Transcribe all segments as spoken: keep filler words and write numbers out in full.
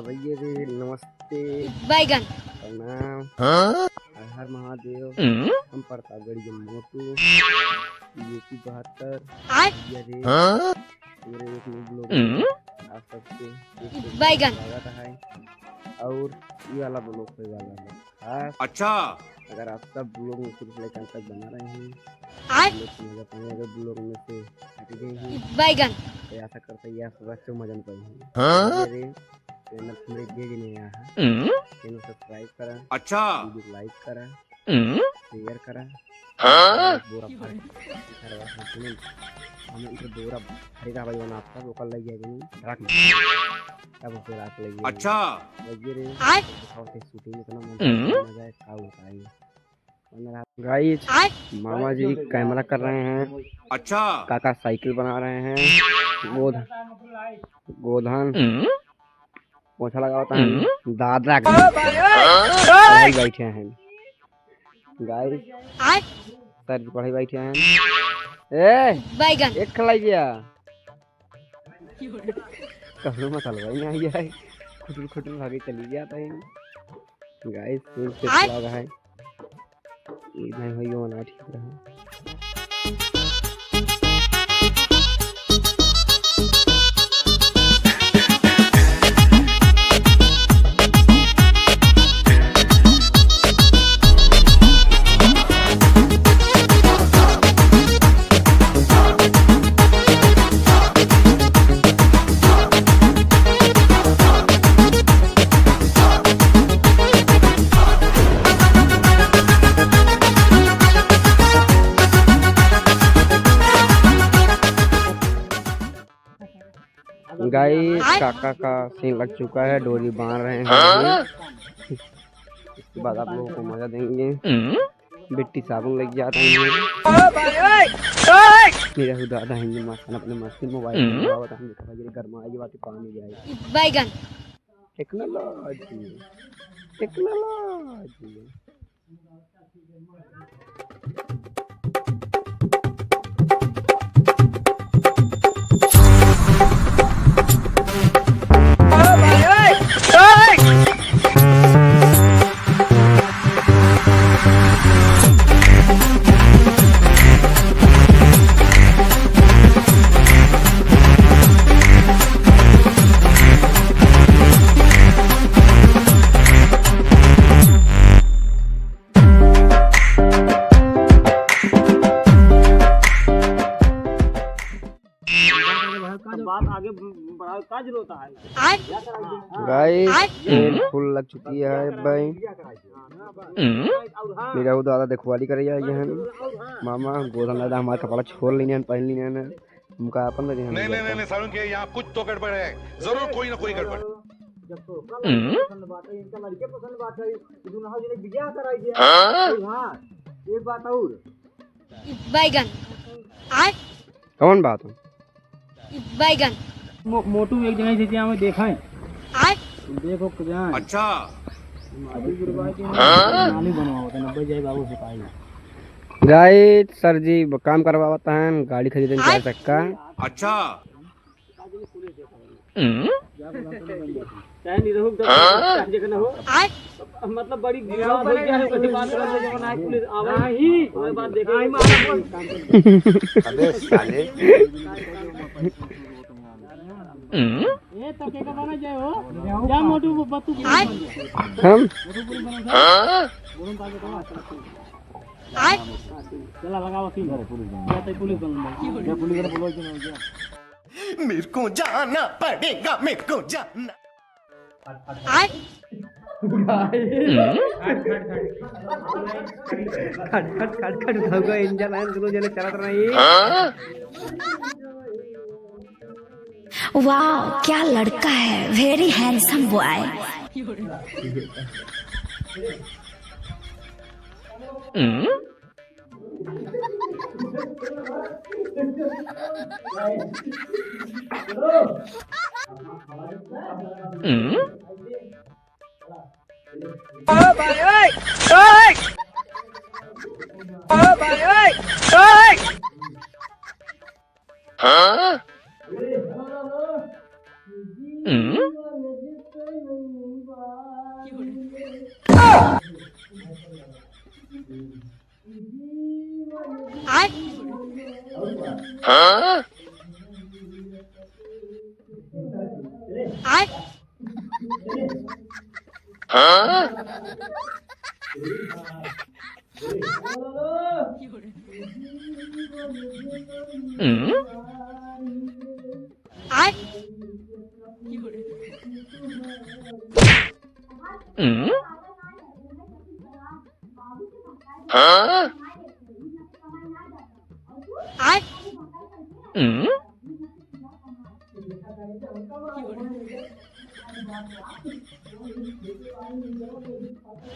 भैया रे, नमस्ते। बैगन। प्रणाम। हाँ? हर हर महादेव। हम्म? हम प्रतापगढ़ के मोटू, यूपी बहत्तर। आय? भैया रे, हाँ? मेरे एक न्यू ब्लॉग हम्म? में आप सबके एक एक बैगन। स्वागत है। और ये वाला ब्लॉग होने वाला है खास। अच्छा। अगर आप सब ब्लॉग में शुरू से लेकर अंत तक बना रहे हैं, आय? ब्लॉग को मजा पाएंगे। अगर ब्लॉग में से हट गए हैं, बैगन। तो आशा करते हैं आप सब अच्छे मजा नहीं पाएंगे। हाँ? मेरे चैनल मेरे जे जे नया है, हम्म? चैनल सब्सक्राइब करा, अच्छा। वीडियो को लाइक करा, हम्म? शेयर करा। हाँ? बोरा भर के, हम इधर बोरा भरे का भाई बना आपका, ओकर लग जाएगा नहीं, ट्रक में। अब ओके रात लग गई। अच्छा। लग गई रे। आय? दिखाओ थे शूटिंग इतना मजा, हम्म? मजा है, का होता है? गाइस, आय? मामा जी कैमरा कर रहे हैं। अच्छा। काका साइकिल बना रहे हैं। गोध-, गोधन। हम्म? पोछा लगावत हैं। हम्म? दादा के भाई बैठे हैं। गाइस, आय? सर जी पढ़े बैठे हैं। ए, बैगन। एक खलाई गया। कौनो मसलवा ही नहीं है। खुटुर खुटुर भागे चली जाता है। गाइस, फिर से आय? ब्लॉग है। ये नहीं हुई, वो ना ठीक रहा। गाइस, काका का सीन लग चुका है, डोरी बांध रहे हैं अभी। इसके बाद आप लोगों को मजा देंगे। बिट्टी साबुन लग जाता है। मेरा खुदा आता है, ये मस्त अपने मस्ती मोबाइल में हम्म। बताऊँ, देखा ये गर्मा, ये बात पानी जाए। बैगन। टेक्नोलॉजी, टेक्नोलॉजी। बात आगे बढ़ावे का जरूरत है? गाइस, आय? तेल फुल लग चुकी है भाई। मेरा वो दादा देखवाली करे आए हैं। मामा गोधन दादा हमारा कपड़ा छोड़ लेने हैं, पहन लेने हैं। उनका अपन लगे हैं नहीं, नहीं, नहीं, नहीं, सारुण के यहाँ कुछ तो गड़बड़ है, जरूर कोई ना कोई गड़बड़। जब तो ओकरा लड़के पसंद बाटे, इनका लड़के पसंद बाटे, ई दुनहु जने बियाह कराई दिया। हाँ? हाँ, एक बात और। बैगन। आय? कौन बात है? बैगन। मो-, मोटू एक जगह से हमें देखा है। आय? देखो कहाँ है? अच्छा। अभी गुरुवार के हाँ? नाली बनवावत है, नब्बे जाए बाबू से पाई। गाइस, सर जी ब-, काम करवावत हैं, गाड़ी खरीदन चार चक्का। अच्छा। चाहे निरहू के हाँ? चाहे जेकर ना हो। आय? मतलब बड़ी विवाद हो गया है, कोई बात करत है, जवन आए पुलिस आवे, नहीं। कोई बात देखे। अबे साले। ए, तो के का बना जाए हो? जा मोटू बत्तू। आय? हम? आय? चला लगाओ सीन। या तो पुलिस बन जाए। या पुलिस बन जाए। मेरे को जाना पड़ेगा, मेरे को जाना। आय? खट, खट, खट, खट, धौका इंजन आयन दोनों जने चलत रही। वाह, क्या लड़का है, very handsome boy। ओ भाई, ओए, ओए। ओ भाई, ओए, ओए। हाँ? हम्म? आय। हाँ? आय। हाँ? हम्म? आय। हम्म? हाँ? आय। हम्म?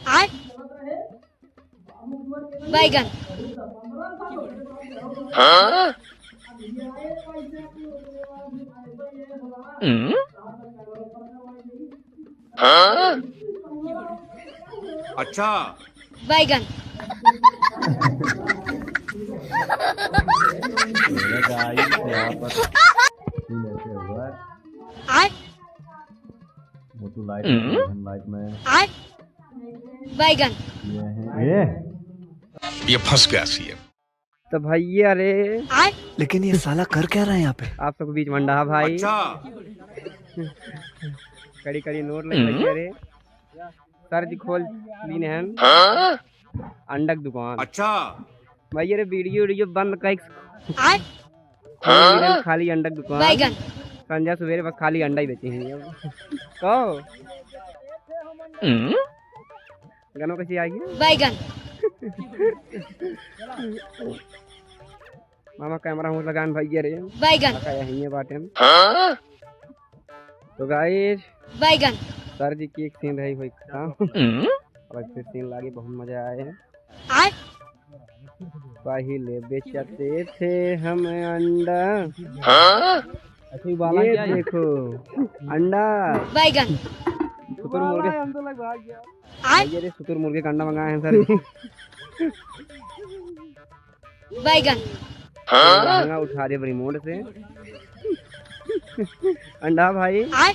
आय। बैगन। हाँ? हम्म? हाँ? अच्छा। बैगन। मेरे गाइस, यहाँ पर सीन ऐसे हुआ। आय। मोटू लाइट में, हम्म? मोहन लाइट में। आय। बैगन। ये है। ये? ये फंस गया सीएम। तो भैया रे। आय। लेकिन ये साला कर क्या रहा है यहाँ पे? आप सबके बीच मंडा भाई। अच्छा। कड़ी कड़ी नोट लग हम्म। भैया रे। सर जी खोल लीन हैं। हाँ? अंडा के दुकान। अच्छा। भैया रे, वीडियो वीडियो बंद कर। आय। हाँ? खाली अंडा के दुकान। बैगन। संजय सुबेरे बस खाली अंडा ही बेचे हैं अब। कहो। हम्म? गनो कैसी आई है? बैगन। मामा कैमरा हूँ लगान भैया रे। बैगन। काका यहीं बाटे। हाँ? तो गाइस, बैगन। सर जी की एक सीन रही हुई खत्म। हम्म? और फिर सीन लागे, बहुत मजा आए। आय। पहिले बेचते थे हम अंडा। हाँ? अच्छा, ये वाला ये क्या है? देखो, अंडा। बैगन। शुतुर मुर्गे। हम तो लग भाग गया। आय। भैया रे, शुतुर मुर्गे का अंडा मंगाए हैं सर जी। बैगन। हाँ? लहंगा उठा दे रिमोट से। अंडा भाई। आय।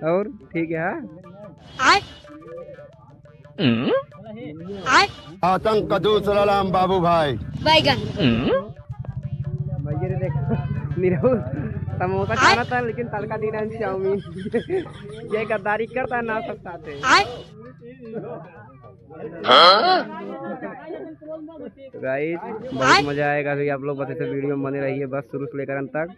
और ठीक है। आय। हम्म? आय। आतंक का दूसरा नाम बाबू भाई। बैगन। हम्म? भैया रे देख, निरहू समोसा आय। खाना था लेकिन तड़का दे रहा है चाउमीन। ये गद्दारी करता है ना सब साथे। आय। हाँ? तो गाइस, बहुत आय। मजा आएगा अभी आप लोग बस ऐसे वीडियो में बने रहिए बस शुरू से लेकर अंत तक।